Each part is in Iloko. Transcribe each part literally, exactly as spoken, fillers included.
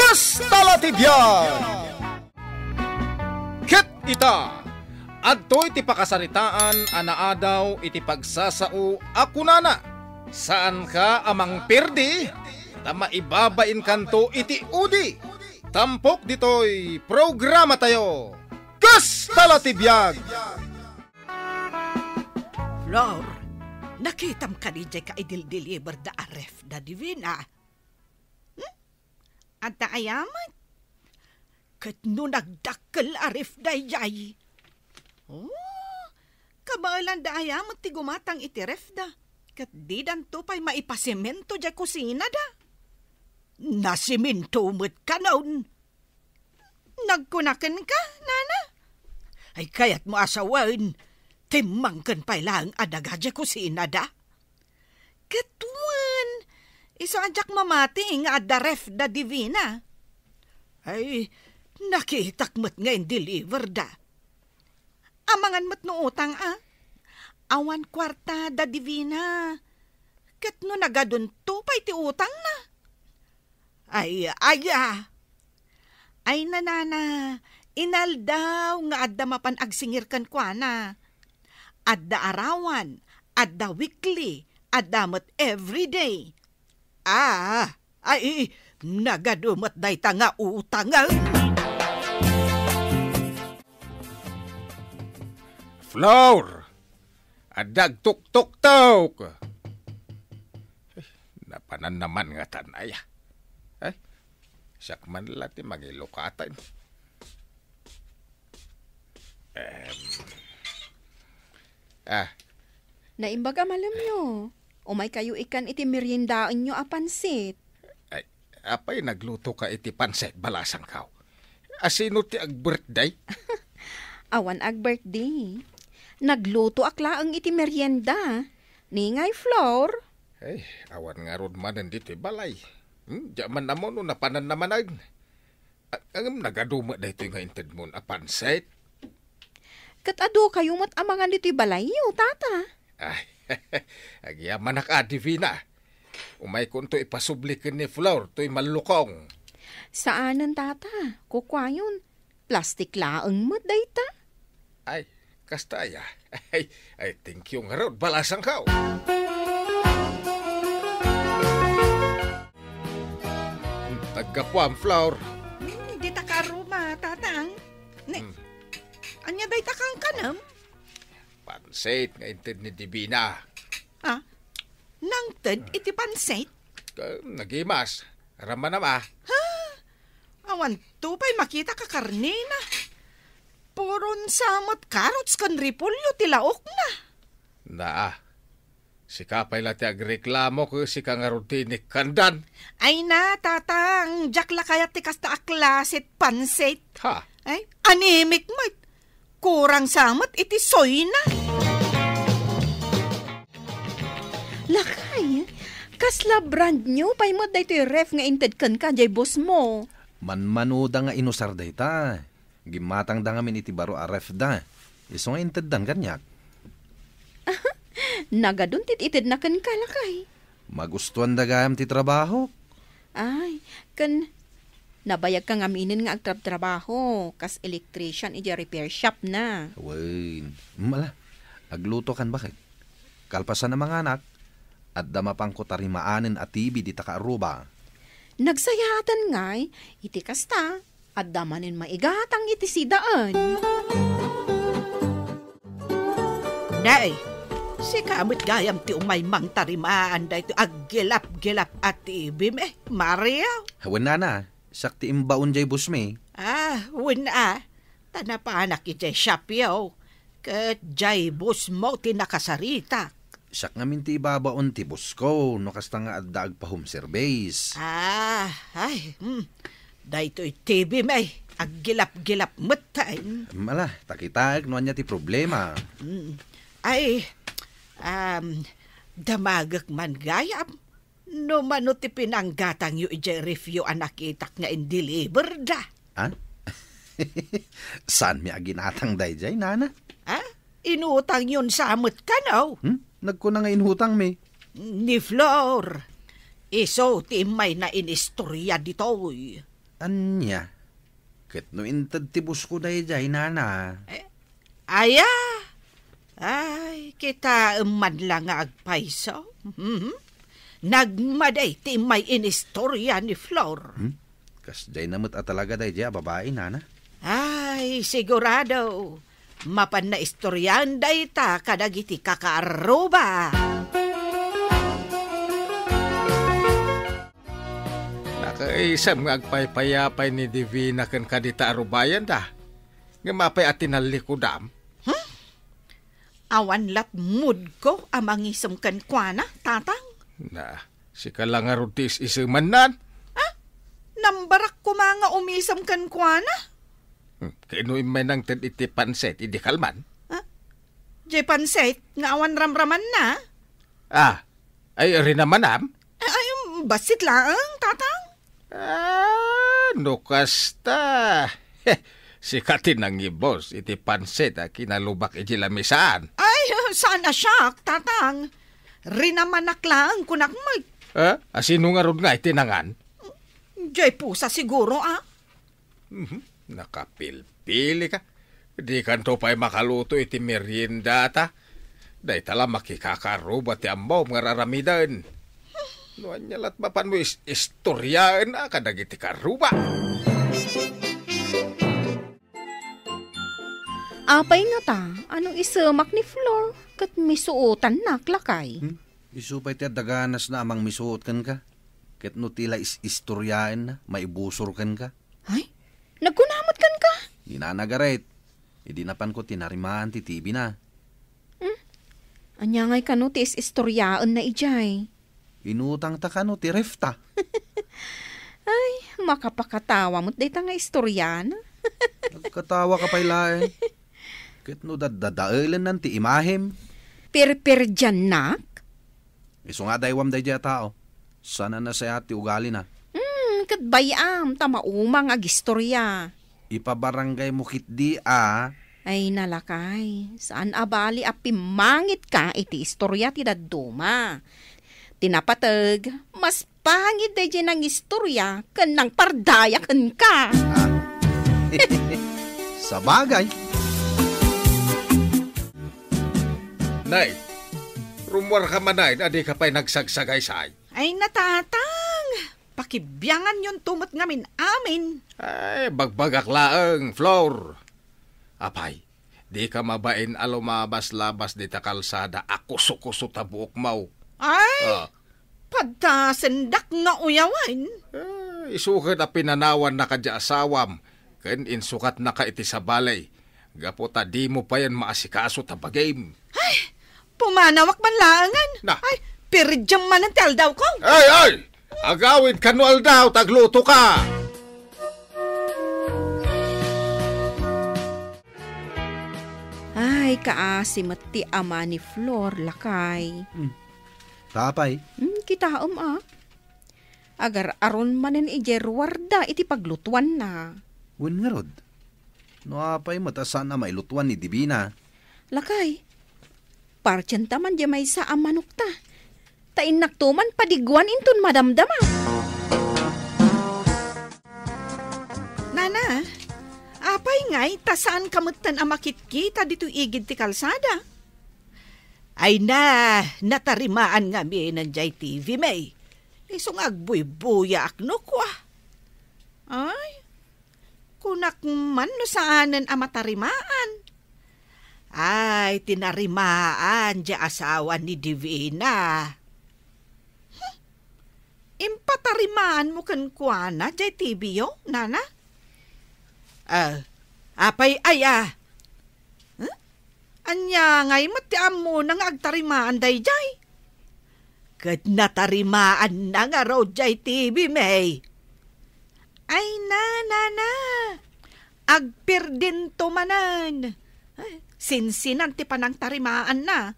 Kasta la ti biag! Ket ita, adtoy ti pakasaritaan a naadaw iti pagsasao a kunana, "Saanka a mangperdi, ta maibabainkanto iti udi." Tampok ditoy programatayo, Kasta la ti biag! Flor, nakitam kadi jay kaidil-deliver da a ref da Divina? Hmm? Adda aya met? Ket no nagdakkel a ref dayjay? Oh, kabaelan da aya met ti gumatang iti ref da? Ket didanto pay maipasemento jay kusina da? Nasemento met kanon. Nagkuna kenka, nana? Ay, kayatmo a sawen, timmangken pay laeng a daga jay kusina da? Ket wen, isu a diak mamati nga adda ref da Divina. Ay, nakitak met nga in-deliver da. Amangan met no utang a. Awan kuarta da Divina. Ket no nagadunto pay ti utangna. Ay, aya. Ay, nanana, inaldaw nga adda mapan agsingir kenkuana. Adda arawan, adda weekly, adda met everyday. Ah, ay, nagadu met dayta nga utang. Flour! Adda agtuktuktok! Ay, napanan naman nga tan, aya. Ay, siak man la ti mangilukatan. Em. Ah. Naimbag a malemyo. Umaykayo ikkan iti meriendaenyo a pansit. Ay, apay naglutoka iti pansit, balasangko? Asino ti ag-birthday? Awan ag-birthday. Naglutoak laeng iti merienda. Ni ngay Flor? Ay, awan ngarud manen ditoy balay. Hmm, diak man ammo no napanan naman. A-, ngem nagadu met daytoy nga intedmon a pansit? Ket adukayo met a mangan ditoy balayyo, tata. Ay, agyamanak a, Divina. Umaykonto ipasubli ken ni Flor toy mallukong. Saanen, tata. Kukuayon, plastik laeng met dayta. Ay, kasta aya. Ay, ay, thank you ngarud, balasangko. Naggapuam, Flor. Hmm, dita ka aruma, tatang. Ne, Hmm. Ania dayta kankanem? Pansit nga inted ni Divina. Ah? Nangted iti pansit? Ka-, nagimas. Ramanam a. Ha? Awan to pay makita ka karnina. Puron sa met carrots ken repolyo ti laokna. Naa. Sika pay la ti agreklamo ket sika ngarud ti inikkandan. Ay na, tatang, diak la kayat ti kasta a klaset pansit. Ha? Ay, anemic met. Kurang sa met iti soyna. Lakay, kasla brand new pay met daytoy ref nga inted kenka, jay boss mo? Manmanoda nga inusar dayta. Gimmatangda ngamin iti baro a refda. Isu nga inteddan kaniak. Nagadun ti itedna kenka, lakay. Magustuanda gayam ti trabahok. Ay, ken nabayagka ngaminen nga agtrabtrabaho kas electrician idiay repair shop na. Wen, mala, agluto kan baket. Kalpasan a manganak, adda mapanko tarimaanen a T V dita kaarruba. Nagsayaatan ngay, iti kasta, adda manen maigatang iti sidaen. Nay, sika met gayam ti umay mangtarimaan daytoy aggilap-gilap a T V mi, Mario? Wen, nana, siak ti imbaon jay boss mi. Ah, wen a. Ta napanak idiay shop yo. Ket jay boss mo ti nakasaritak. Siak ngamin ti ibabaon ti boss ko, no kasta nga adda agpa-home service. Ah, ay, hmm. Daytoy T V mi, aggilap-gilap met, ay. Mala, ta kitaek no ania ti problema. Hmm. Ay, um, damagek man gayam. No mano ti pinanggatangyo idiay refyo a nakitak nga in-deliver da? Ah? Saanmi a ginatang daydiay, nana? Ah? Inutangyon sa met kano? Hmm? Nagkuna nga inutangmi. Ni Flor, isu ti immayna inistorya ditoy. Ania? Ket no inted ti busko daydiay, nana? Eh, aya? Ay, kitaem man la nga agpayso. Mhm. Nagmadi ti immay inistorya ni Flor. Hmm? Kasdiay na met a talaga daydiay a babai, nana? Ay, sigurado. Mapan naistoryaen dayta kadagiti kakaarruba. Nakaisem nga agpaypayapay ni Divina ken kadita a rubayanda. Ngem apay a tinallikudam? Hmm? Awan lat moodko a mangisem kenkuana, Tatang. Na, sika la ngarud ti is-isemannan. Ah? Nambarak koma nga umisem kenkuana? Hmm, kaano immay nangted iti pansit idi kalman? Ah? Jay pansit nga awan ramramanna? Ah, ay, rinamanam? Ay, bassit laeng, Tatang. Ah, no kasta. Sika ti nangibus iti pansit a kinalubak iti lamisaan. Ay, saan a siak, Tatang. Rinamanak laeng, kunak met. Ah, asino ngarud nga iti nangan? Jay pusa siguro, ah. Mhm. Nakapilpili ka. Dikanto pay makaluto iti meriendata. Dayta la makikakaarruba ti ammom nga raramiden. No ania lat mapanmo is-, istoryaen a kadagiti kaarruba? Apay ngata, ano isemak ni Flor ket misuotannak, lakay? Hmm? Isu pay ti adda ganasna a mangmisuot kenka. Ket no ti la is-, istoryaenna, maibusor kenka. Ay, nagkuna met kenka? Ni Nana Garet, idi napanko tinarimaan ti T V na. Hmm? Ania ngay kano ti is-istoryaenna idiay? Inutangta kano ti refta. Ay, makapakatawa met dayta nga istorya, no? Nagkatawa ka pay laeng. Ket no daddadaelennan ti imahem? Pirpirdiannak? Isu nga adaywam daydiay a tao. Saan a nasayaat ti ugalina. Hmm, ket bay-am ta mauma nga agistorya. Ipabarangaymo ketdi a. Ay, nalakay, saan a bali a pimmangitka iti istorya ti dadduma. Ti napateg, mas pangit daydiay nangistorya ken nangpardaya kenka. Ah. Sabagay. Nay, rummuarka manen a dika pay nagsagsagaysay. Ay, natatang! Pakibianganyonto met ngamin amin. Ay, bagbagak laeng, Flor. Apay, dika mabain a lumabas-labas dita kalsada a kuso-kuso ta buokmo. Ay, ah, padtasendak nga uyawen. Eh, isu ket a pinanawannaka ti asawam, ken insukatnaka iti sabali, gapu ta dimo payen maasikaso ta bagim. Ay, pumanawak man laengen. Na. Ay, pirdiam manen ti aldawko. Ay, ay! Agawid kano aldaw, ta aglutoka. Ay, kaasi met ti ama ni Flor, lakay. Hmm. Tapay? Hmm, kitaem a. Agar-aron manen idiay ruarda iti paglutuanna. Wen ngarud, no apay met a saan a mailutuan ni Divina? Lakay, partienta man diay maysa a manokta. Ta innakto man padiguan inton madamdama. Nana, apay ngay ta saanka metten a makitkita ditoy igid ti kalsada? Ay na, natarimaan ngamin jay T V, May. Isu nga agbuybuyaak no kua. Ay, kunak man no saanen a matarimaan. Ay, tinarimaan jay asawa ni Divina. Hmm, impatarimaanmo kenkuana jay T V yo, nana? Ah, apay aya? Huh? Ania ngay met ti ammona nga agtarimaan dayjay? Ket natarimaanna ngarud jay T V, May. Ay, na, na, na. Agpirdinto manen. Ay, sinsinan ti panangtarimaanna.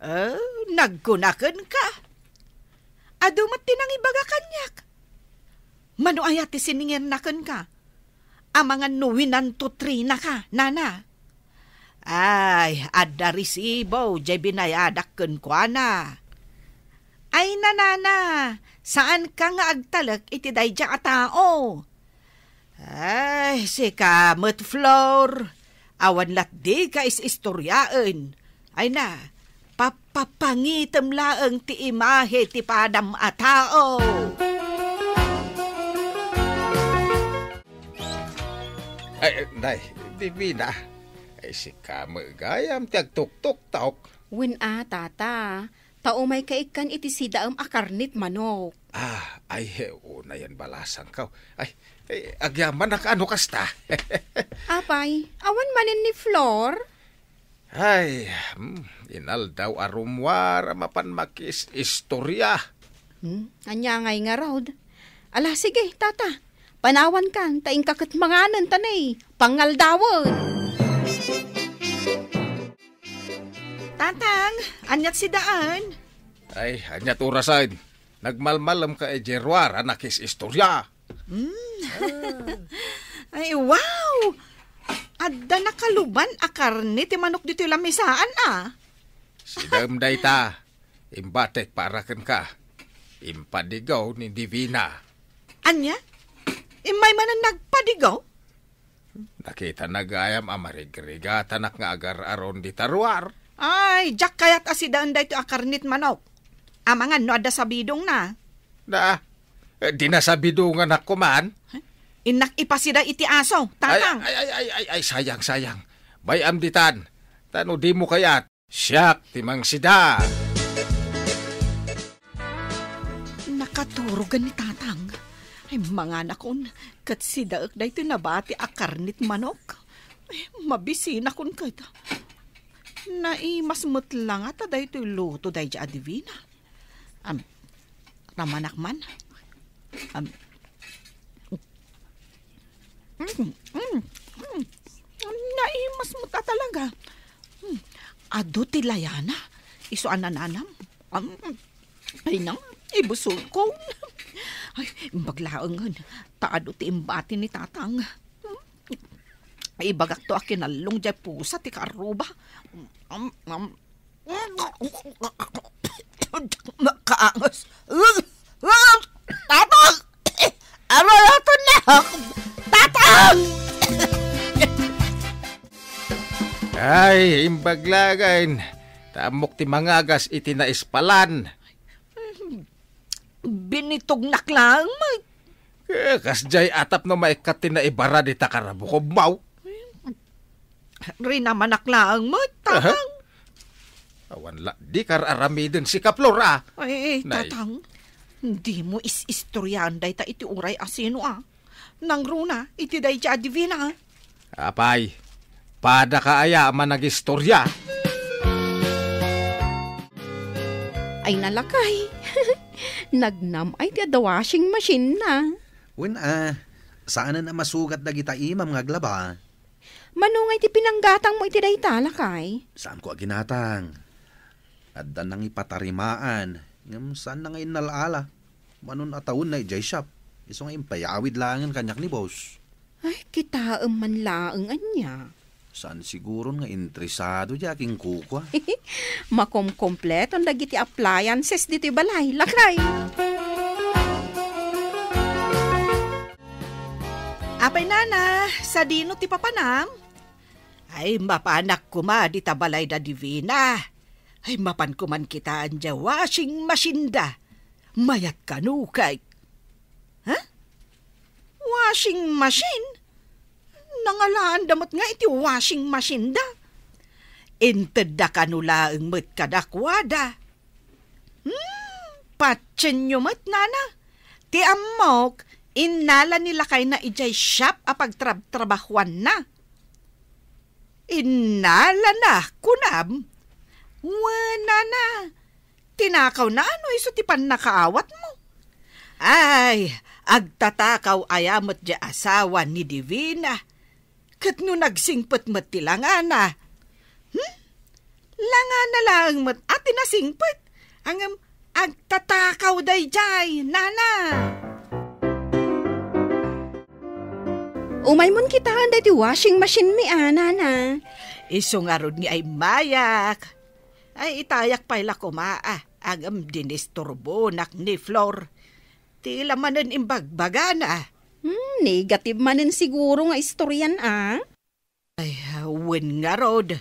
Eh, nagkuna kenka. Adu met ti nangibaga kaniak. Mano aya ti siningirna kenka? Amangan no winanto trinaka, nana. Ay, adda resibo jay binayadak kenkuana. Ay, nanana, saanka nga agtalek iti daydiay a tao. Ay, sika met, Flor. Awan lat dika is-istoriaen. Ay na, papapangitem laeng ti imahe ti padam a tao. Ay, nay, Divina. Ay, sika met gayam ti agtuktuktok. Wen a, tata. Ta umayka ikkan iti sidaem a karnit manok. Ah, ay, unayen balasangko. Ay, eh, agyamanak a no kasta. Apay, awan manen ni Flor? Ay, hmm, inaldaw a rummuar a mapan makis-istorya. Hmm, ania ngay ngarud? Ala, sige, tata. Panawankan, ta inka ket manganen ta nay pangaldawen. Tatang, aniat si Daan? Ay, aniat orasen? Nagmalmalemka idiay ruar a nakis-istorya. Hmm. Ay, wow! Adda nakaluban a karne ti manok ditoy lamisaan, a. Sidaem dayta, imbatek para kenka. Impadigaw ni Divina. Ania? Immay manen nagpadigaw? Nakitana gayam a marigrigatanak nga agar-aron dita ruar. Ay, diak kayat a sidaen daytoy a karnit manok. Amangan no adda sabidongna. Na, eh, di nasabidonganak koman. Innak ipasida iti aso, ay, tatang. Ay, ay, ay, ay, ay, sayang, sayang. Bay-am ditan. Ta no dimo kayat, siak ti mangsida. Nakaturogan ni tatang. Ay, manganakon, ket sidaek daytoy nabati a karnit manok. Ay, mabisinakon ket. Naimas met la nga ta daytoy luto daydi a Divina. Am, ramanak man. Am, Mm, mm, mm. Naimas met a talaga. Mm. Adu ti layana. Isu a nananam. Mm. Ay na, ibusulko. Ay, imbag laengen. Ta adu ti imbati ni tatang. Mm. Ibagakto a kinallong diay pusa ti karruba. Mm, mm. Makaangas. Tatang! Aray, ato na! Tatang! Ay, imbag laeng. Ta ammok ti mangagas iti naispalan. Binitognak laeng met. Eh, kasdiay a tapno maikkat ti naibara dita karabukobmaw. Rinamanak laeng met, aha, tatang. Awan la, dika ar-aramiden sika, Flor, a. Ay, nay, tatang, dimo is-istoriaan dayta iti uray a sino, a. Nangruna iti daydi a Divina. Apay, padaka aya a managistorya? Ay, nalakay. Nagnam ay ti adda washing machine na. Wen a, saanen a masugat dagita imam nga aglaba. Mano ngay ti pinanggatangmo iti dayta, lakay? Saanko a ginatang. Adda nangipatarimaan, ngem saanna nga innal-ala. Manon a tawenna idiay shop, isu nga impayawid laengen kaniak ni boss. Ay, kitaem man laeng ania. Saan siguron nga interesado diay a king kukua. Makomkompleton dagiti appliances ditoy balay, lakay. Apay, nana, sadino ti papanam? Ay, mapanak koma dita balay da Divina. Ay, mapan koman kitaen diay washing machine da. Mayat kano, kay. Ha? Washing machine? Nangalaanda met nga iti washing machine da. Intedda kano laeng met kadakuada. Hmm, patienyo met, nana. Ti ammok, innala ni lakayna idiay shop a pagtrabtrabahuanna. Innalana, kunam? Wen, nana, tinakawna no isu ti pannakaawatmo? Ay, agtatakaw aya met diay asawa ni Divina. Ket no nagsingpet met ti langana, hmm? Langana laeng met a ti nasingpet, ngem agtatakaw daydiay, nana. Umaymon kitaen daytoy washing machine mi a, nana. Isu ngarud nga immayak. Ay, itayak pay la koma a, ngem dinisturbonak ni Flor. Ti la manen imbagbagana. Hmm, negative manen siguro nga istorian, a? Ay, wen ngarud,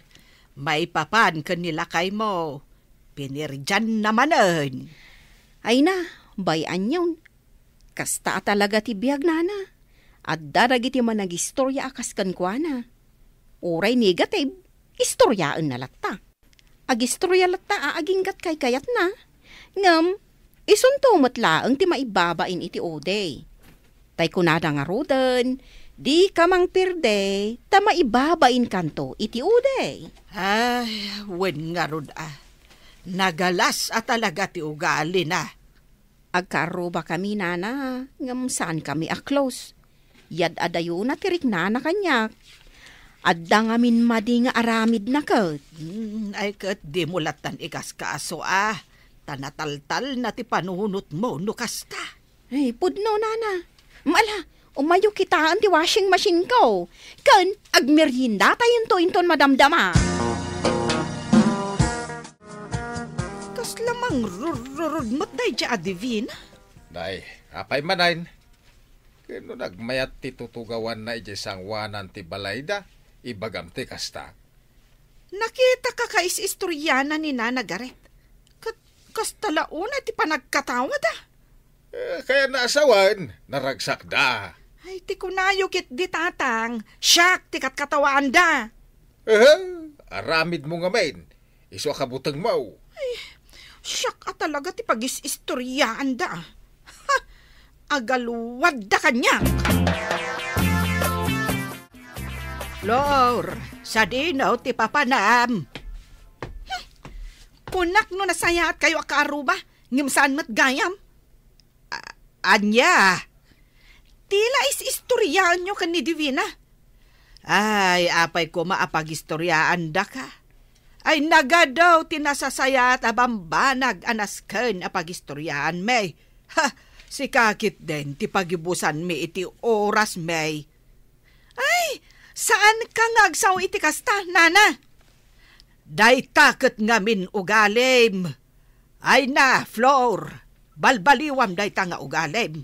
maipapan ken ni lakaymo, pinirdianna manen. Ay na, bay-anyon. Kasta a talaga ti biag, nana. Adda dagiti managistoria a kas kenkuana. Uray negative, istoriaenna latta. Agistoria latta a aginggat kaykayatna. Ngem, isunto met laeng ti maibabain iti uday. Tay kunada ngaruden, "Dika mangperde, ta maibabainkanto iti uday." Ay, wen ngarud a. Nagalas a talaga ti ugalina. Agkaarrubakami, nana, ngem saankami a close. Yad-adayona ti riknana kaniak. Adda ngamin madi nga aramidna ket. Hmm, ay ket dimo lattan ikaskaso a, ta nataltalna ti panunotmo no kasta. Ay, pudno, nana. Ala, umayo kitaen ti washing machine ko. Ken agmeriendatayonto inton madamdama. Kasla mangrururud met daydiay a Divina? Nay, apay manen? Ken no nagmayat ti tutugawanna idiay sangoanan ti balayda, ibagam ti kasta. Nakitaka ka is-istoriana ni Nana Garet. Ket kasta la unay ti panagkatawada. Eh, kayatna a sawen, naragsakda. Ay, ti kunayo ketdi, Tatang, siak ti katkatawaanda. Aha, aramidmo ngamin. Isu a kabutengmo. Ay, siak a talaga ti pagis-istoriaanda. Ha! Agaluadda kaniak. Flor, sadino ti papanam? Hmm. Kunak no nasayaatkayo a kaaruba, ngem saan met gayam. A-, ania? Ti la is-istoriaenyo ken ni Divina? Ay, apay koma a pagistoriaandaka? Ay, nagadu ti nasasayaat a bambanag a nasken a pagistoriaanmi. Ha, sika ketdin ti pagibusanmi iti orasmi. Ay, saanka nga agsao iti kasta, nana? Dayta ket ngamin ugalim. Ay na, Flor, balbaliwam dayta nga ugalim.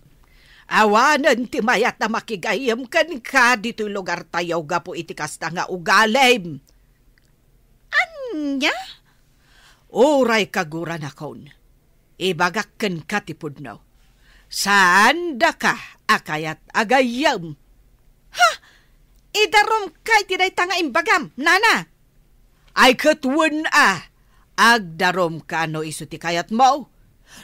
Awanen ti mayat a makigayyem kenka ditoy lugartayo gapu iti kasta nga ugalim. Ania? Uray kaguranakon, ibagak kenka ti pudno. Saandaka a kayat a gayyem. Ha? Idarumka iti dayta nga imbagam, nana? Ay ket wen a, agdarumka no isu ti kayatmo.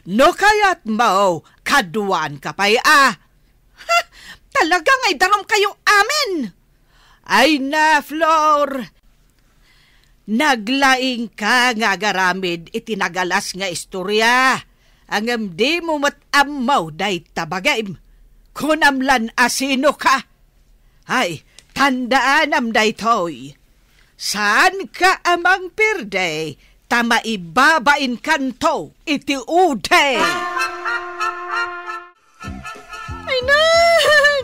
No kayatmo, kaduaanka pay a. Ha? Talaga nga idarumkayo amin? Ay na, Flor! Naglaingka nga agaramid iti nagalas nga istoria, ngem dimo met ammo dayta bagim. Kunam lan a sinoka. Ay, tandaanam daytoy. Saanka a mangperde, ta maibabainkanto iti uday. Ay na!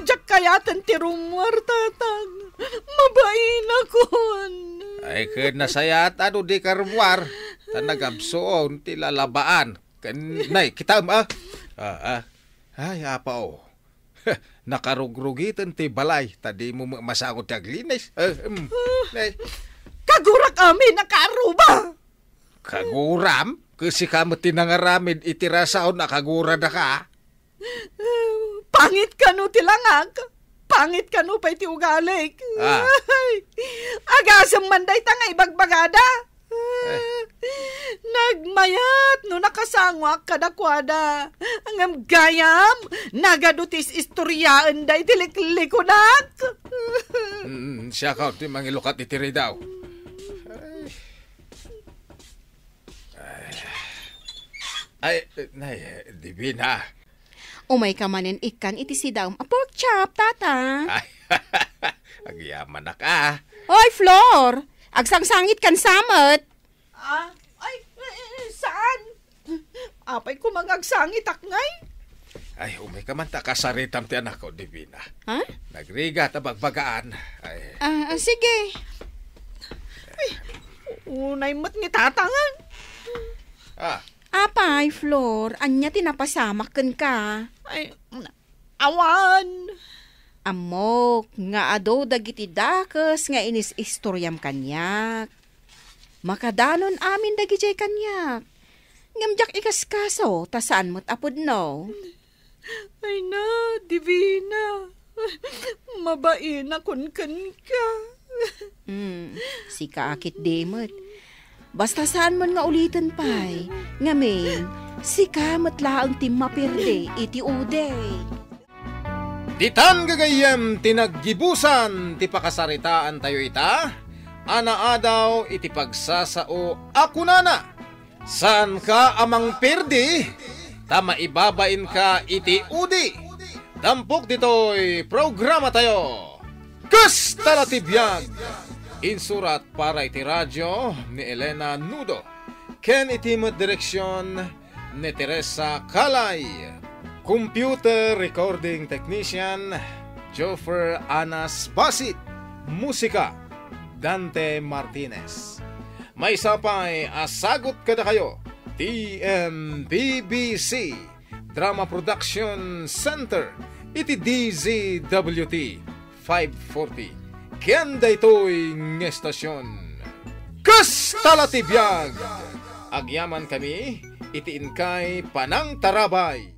Diak kayaten ti rummuar, Tatang. Mabainakon. Ay, ket nasayaat a no dika rummuar, ta nagabsuon ti lalabaan. Ken, nay, kitaem, a. A, a. Ay, apo. Nakarugrugiten ti balay, ta dimo met masango ti aglinis. E, em, nay. Kagurak amin a kaaruba! Kaguram? Ket sika met ti nangaramid iti rason a kaguradaka. Pangit kano ti langak. Pangit kano pay ti ugalik. A. Agasem man dayta nga ibagbagada. E. Nagmayat no nakasangoak kadakuada. Ngem gayam, nagadu ti is-istoriaenda iti liklikunak. Mm, siak ti mangilukat iti ridaw. Ay. Ay, nay, Divina. Umayka manen ikkan iti sidaem a pork chop, Tata. Ay, agyamanak a. Oy, Flor! Agsangsangitkan sa met. A, ay, e, e, saan? Apay koma nga agsangitak ngay? Ay, umayka man ta kasaritam ti anakko, Divina. Ha? Nagrigat a bagbagaan. Ay. A, a, sige. Ay, unay met ni Tata ngay. A. Apay, Flor, ania ti napasamak kenka? Ay, awan. Ammok nga adu dagiti dakes nga inis-istoriam kaniak. Makadanon amin dagidiay kaniak. Ngem diak ikaskaso ta saan met a pudno. Ay na, Divina. Mabainakon kenka. Hmm, sika a ketdi met. Basta saan man nga uliten pay, ngamin, sika met laeng ti mapirdi iti udi. Ditan gagayyem ti naggibusan ti pakasaritaantayo ita, a naadaw iti pagsasao a kunana, "Saanka a mangpirdi, ta maibabainka iti udi." Tampok ditoy programatayo, Kasta la ti biag! Insurat para iti radio ni Elena Nudo, ken iti met direksion ni Teresa Calay. Computer recording technician, Joffer Anas Basit. Musika, Dante Martinez. Maysa pay a sagut kadakayo ti M B B C Drama Production Center iti D Z W T five forty. Ken daytoy nga estasion, Kasta la ti biag! Agyaman kami iti inkay panangtarabay.